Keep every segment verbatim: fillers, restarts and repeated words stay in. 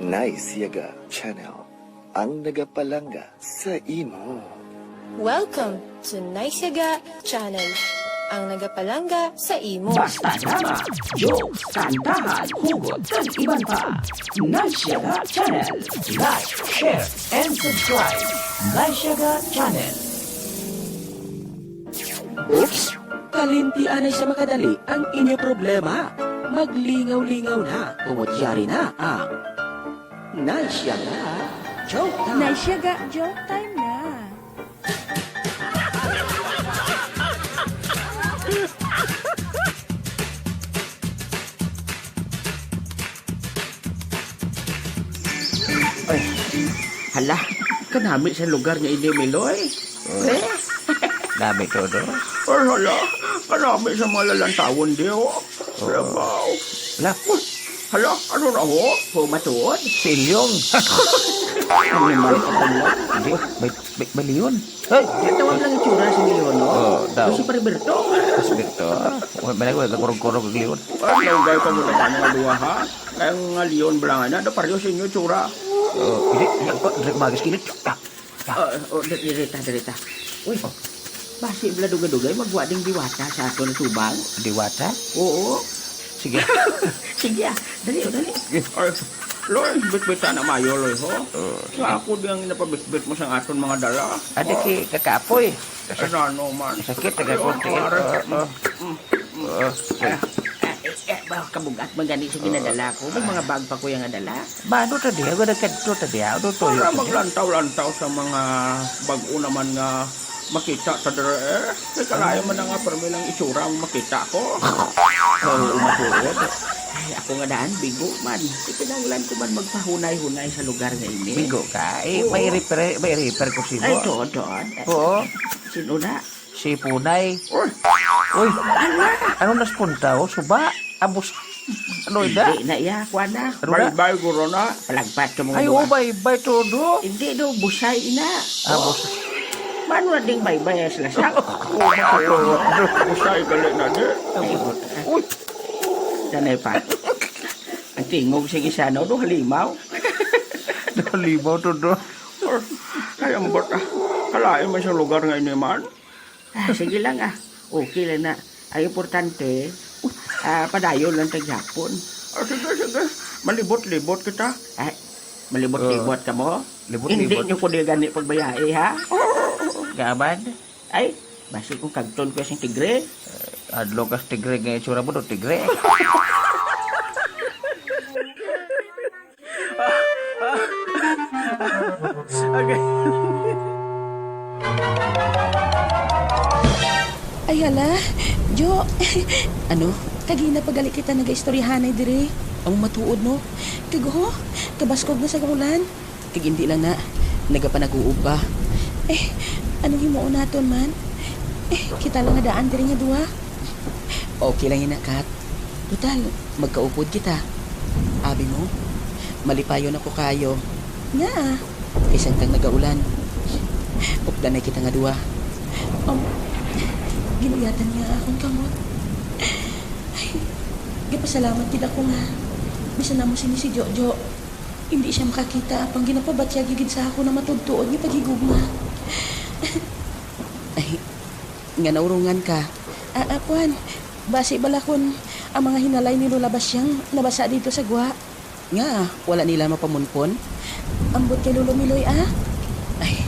Nice Yaga Channel, ang nagapalangga sa imo. Welcome to Nice Yaga Channel, ang nagapalangga sa imo. Basta drama, jokes, kantahan, hugot, kag iban pa. Nice Yaga Channel. Like, share, and subscribe. Nice Yaga Channel. Oops! Kalimti anay sa makadali ang inyo problema. Maglingaw-lingaw na, tungod yari na ang Nice Yaga Joke Time. Nice Yaga Joke Time na. Ay, hala, kanami sa lugar nga ini, Miloy. Oh. Eh? Nami to, no? Ay, hala, kanami sa mga lalantawon di, oh. Oo. Labaw. Hala. Uy, hala, ano na, oh? Oh, matuod? Si Ilyong. Ano man ka pala? Hindi, may, may, may leon. Hey! Tawag lang itsura si Leon, no? Oh, daw. Si Pare Berto. Si Berto, ah. Wala, wala, wala, kurog-kurog ang leon. Ay, naugay ka mo na tayo nga duha, ha? Kaya nga leon, bala nga na, daw pareho sa inyo itsura. Oh, hindi, hindi, oh, hindi, umagis kilit. Ah, ah. Ah, oh, di-, dirita, dirita. Uy, oh. Basi bala dugay-dugay, magwa ding diwata sa aton tubang. Diwata? Oo. Sige. Sige, ah. Dali, oh, dali. Sige. Ay, Loy, bitbita na mayo, Loy, ho. Oh. Sa ako di ang napabitbit mo sa aton mga dala. Adi, oh, ki-, kakapoy. Ano, ano man. Sakit, taga konti. Ay, oh, oh, oh. Mm, mm. Oh. Ah, ah, eh, eh, ba, kabugat man gani sa ginadala ko. May mga bag pa ko yung dala. Mano ta diha? Wala kadto ta diha. Ano to? Para maglantaw-lantaw sa mga bag-o naman nga makita ta dira, eh. Kay kalayo man na nga, pero may lang itsura ang makita ko. Oo, matuod. Ay, ako nga daan, bigo man. Kay kinahanglan ko man magpahunay-hunay sa lugar nga ini. Bigo ka? Eh, oo, may refer, may refer ko simo. Ay, tuod, tuod. Oo. Sino na? Si Punay. Uy. Uy. Ala. Ano nas punta, oh? Suba? Abos. Ano, ida? Hindi na iya, kuha na. Ano na? Bye-bye, guro na. Palagpat ka mga. Ay, oh, duha. Bye-bye, todo. Hindi daw, busay ina. Ah, busay. Mano na ding bye-bye, as lasak? Oh, makato. Busay, gali na, di. Ay, puta. Uy. Sanay pa. Ang tingog sing isa, no? Do halimaw. Do halimaw, todo. Or, kay ambot, ah. Kalain man sa lugar nga ini man. Ah, sige lang, ah. Okay lang na. Ang importante, ah, padayon lang ta gyapon. Ah, sige, sige. Malibot-libot kita. Ay, malibot-libot ka mo? Libot-libot. Hindi nyo ko di gani pagbayai, ha? Gaban? Ay, basi kung kagton ko sing tigre. Eh, hadlok kas tigre nga itsura mo, do tigre. Okay. Ay, hala. Jo, ano? Kagina pa gali kita nagaistoryahanay diri. Ang matuod, no? Kag, ho, kabaskog na sa ulan. Kag hindi lang na, nagapanaguob pa. Eh, anong himuon naton man? Eh, kita lang nga daan diri nga duha. Okay lang ina, Kat. Total, magkaupod kita. Abi mo, malipayon ako kayo. Nga, ah. Kaysa kang nagaulan. Updanay kita nga duha. Um, ginuyatan niya akong kamot. Ay, gapasalamat gid ako nga bisan amo sini si Jojo, hindi siya makakita apang ginapabatyag gid sa ako na matuod-tuod nga paghigugma. Ay, nga naurungan ka. Ah, ah, kuwan, basi bala kun ang mga hinalay ni Lola Basyang nabasa dito sa gwa. Nga, wala nila mapamunpon? Ambot kay Lolo Miloy, ah. Ay.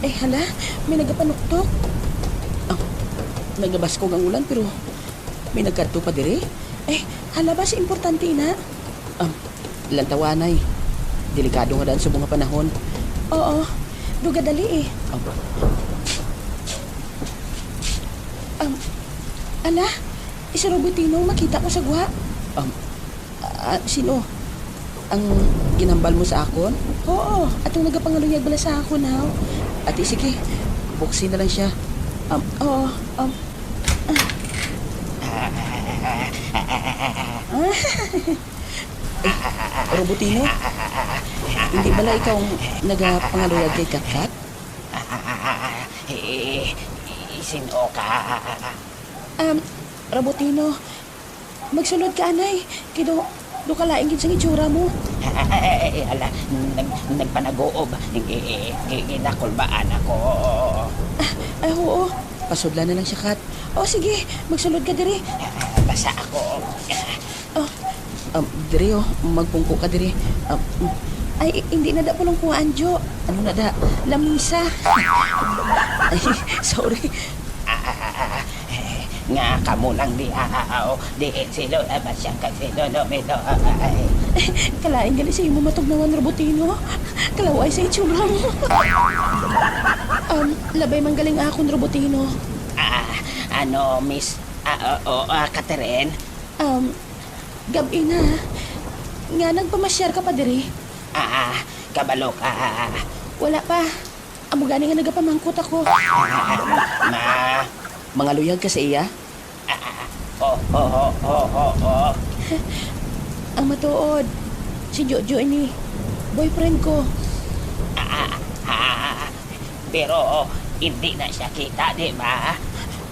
Ay, hala, may nagapanuktok. Ah, nagabaskog ang ulan, pero may nagkadto pa diri. Ay, hala, basi importante ina. Ah, lantawanay. Delikado nga daan sa mga panahon. Oo, duga dali eh. Ah. Um, ala, isa Robotino makita ko sa gwa. Um, Ah, sino? Ang ginhambal mo sa akon? Oo, atong nagapangaluyag bala sa akon, haw. Ati, sige, buksi na lang siya. Um, oo, um, ah. Eh, Robotino? Hindi bala ikaw ang nagapangaluyag kay Katkat? Eh, sino ka? Um, Robotino, magsulod ka, anay. Kay daw, Do kalain gid sang itsura mo. Ay, ala, nag-, nagpanaguob. Gi-, gi-, gi-, ginakulbaan ako. Ah, ay, oo. Pasudlan na lang siya, Kat. O, sige. Magsulod ka diri. Ah, basa ako. Oh, um, diri, oh. Magpungko ka diri. Um, mm. Ay, i-, hindi na da pulong kuhaan, Jo. Ano na da? Lamisa. Ay, sorry. Ah, ah, ah, ah, eh, nga kamo lang di, ah, ah, ah, oh, di, eh, si Lola Basyang kag si Lolo Milo, ah, ah, eh. Kalain gali sa imo matugnawan, Robotino. Kalaway sa itsura mo. Um, labay man galing akon, Robotino. Ah, ano, Miss, ah, oh, oh, ah, Catherine? Um, gab-i na. Nga nagpamasyar ka pa diri? Ah, kabalo ka. Wala pa. Amo gani nga nagapamangkot ako. Ma, mangaluyag ka sa iya? Ah, oh, oh, oh, oh, oh, oh. Ang matuod, si Jojo ini. Boyfriend ko. Ah, ah, ah, pero hindi na siya kita, di ba?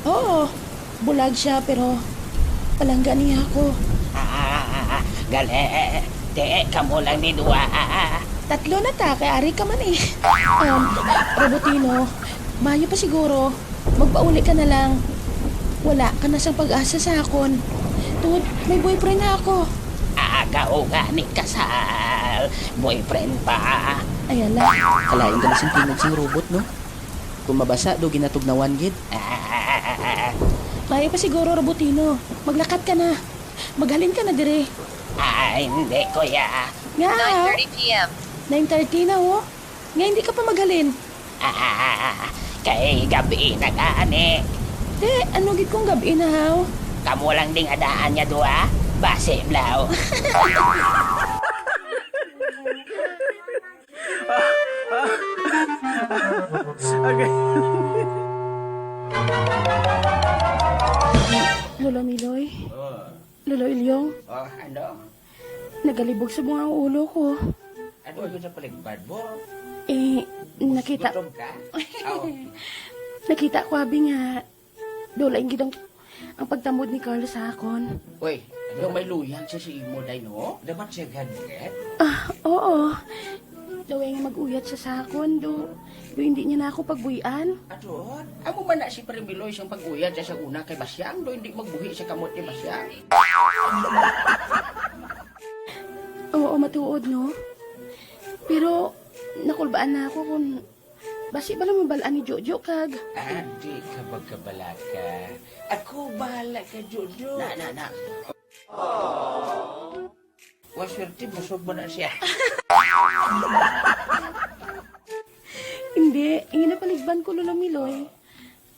Oo, bulag siya, pero palangga niya ako. Ah, gali, di kamo lang ni duwa. Tatlo na ta, kay ari ka man eh. Um, Robotino, maayo pa siguro, magpauli ka na lang. Wala ka na sang pag-asa sa akon. Tungod, may boyfriend na ako. Aga, uga ni kasal. Boyfriend pa. Ay, ala. Kalain ka na sing tingog sang robot, no? Kung mabasa, do ginatugnawan gid. Maayo pa siguro, Robotino. Maglakat ka na. Maghalin ka na diri. Ah, hindi, kuya. Nga, nine thirty p m. Nine thirty na, oh. Nga hindi ka pa maghalin. Ah, kay gab-i na gani. Te, ano gid kung gab-i na, haw? Kamo lang ding adaan nga duha? Basi, blaw. Okay. Lolo Miloy, Oh. Lolo Ilyong, Oh, ano? Nagalibog subong ang ulo ko. Ano yung napaligpad mo? Eh, nakita Gutom ka? Oh. Nakita ko, abi, nga daw lain gid ang, ang pagtamod ni Carl sa akon. Uy, ano may luyag siya sa imo, day, no? Dapat siya ganyan. Ah, oo. Daw ay mag-uyat siya sa akon, do, do hindi niya na ako pagbuy-an. Ato, amo man na si Premiloy siyang pag-uyat siya sa una kay Basyang, do hindi magbuhi sa kamot ni Basyang. Oo, matuod, no? Pero, nakulbaan na ako kung basi bala mabal-an ni Jojo kag Ah, di ka magkabalaka. Ako bahala ka, Jojo. Na, na, na. Wa, swerte, busog mo na siya. Hindi, ingin na paligban ko, Lolo Miloy.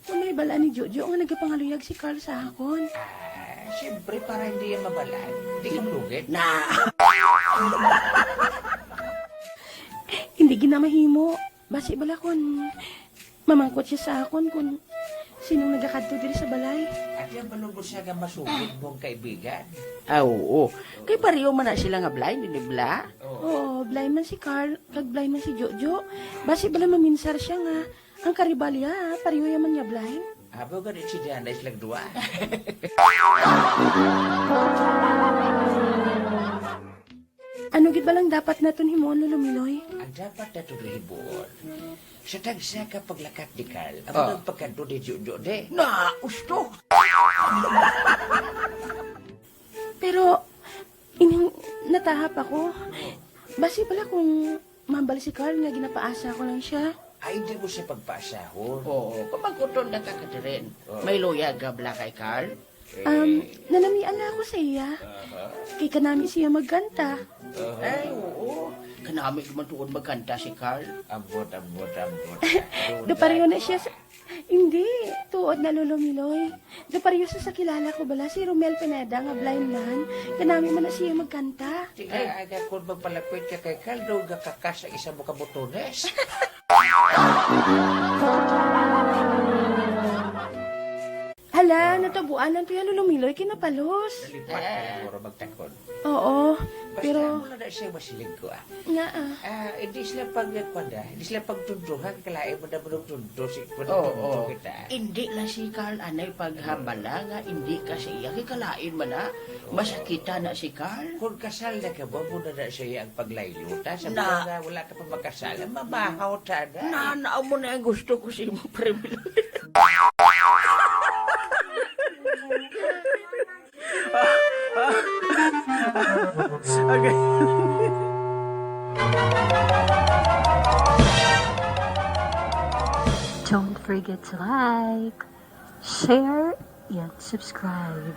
Kung may bala ni Jojo nga nagapangaluyag si Carl sa akon. Ah, siyempre, para hindi yan mabalaan. Di ka malugit. Na. Hindi gid na mahimo. Basi bala kun mamangkot siya sa akon kun sinong nagakadto diri sa balay. Ati ang balubos siya nga masugid mong kaibigan. Ah, oo. Kay pareho man na sila nga blind, di ba? Oo, blind man si Carl, kag blind man si Jojo. Basi bala maminsar siya nga ang karibalya, pareho ya man niya blind. Abo gani si Diana, silang duwa. Ano gid ba lang dapat naton himuon, Lolo Miloy? Ang dapat naton himuon, sa tagsa ka paglakat ni Carl, amo Ah. ang pagkadto ni Jojo, de. Na, usto! Pero, ining natahap ako. Basi pala kung mambal si Carl nga ginapaasa ko lang siya. Ay, di mo siya pagpaasahon. Oo, pamangkuton na ka, Catherine. Oo. May luyag ka bala kay Carl? Um, Eh. Nanamian na ako sa iya. Aha. Kay kanami siya magkanta. Aha. Ay, oo. Kanami naman tuon magkanta si Carl. Ambot, ambot, ambot. Do pareho na siya sa, hindi. Tuod na, Lolo Miloy. Do pareho sa, sa kilala ko bala, si Romel Pineda nga blind man. Kanami man na siya magkanta. Di ka aga kung magpalapit ka kay Carl, do gakakas ang isa mo ka botones. Hala, natabuan lang to ya, Lolo Miloy, kinapalos. Nalipat na yung mura magtakon. Oo, Basta pero mo lang Siya masiling ko, ah. Nga, ah. Ah, hindi sila pag, kuwan, ah, hindi sila pagtunduhan, kalain mo na mo nagtundo, si, Oo, magtundo oo. kita. Hindi lang si Carl, anay, paghambala nga, hindi ka sa iya, kay kalain man na, masakita na si Carl. Kung kasal na ka, wag mo na na sa iya ang paglayluta. Sa Na- mga nga wala ka pa makasal, mabahaw ta na. Na, naa mo na ang gusto ko sa imo, Pare Mel. Okay. Don't forget to like, share, and subscribe.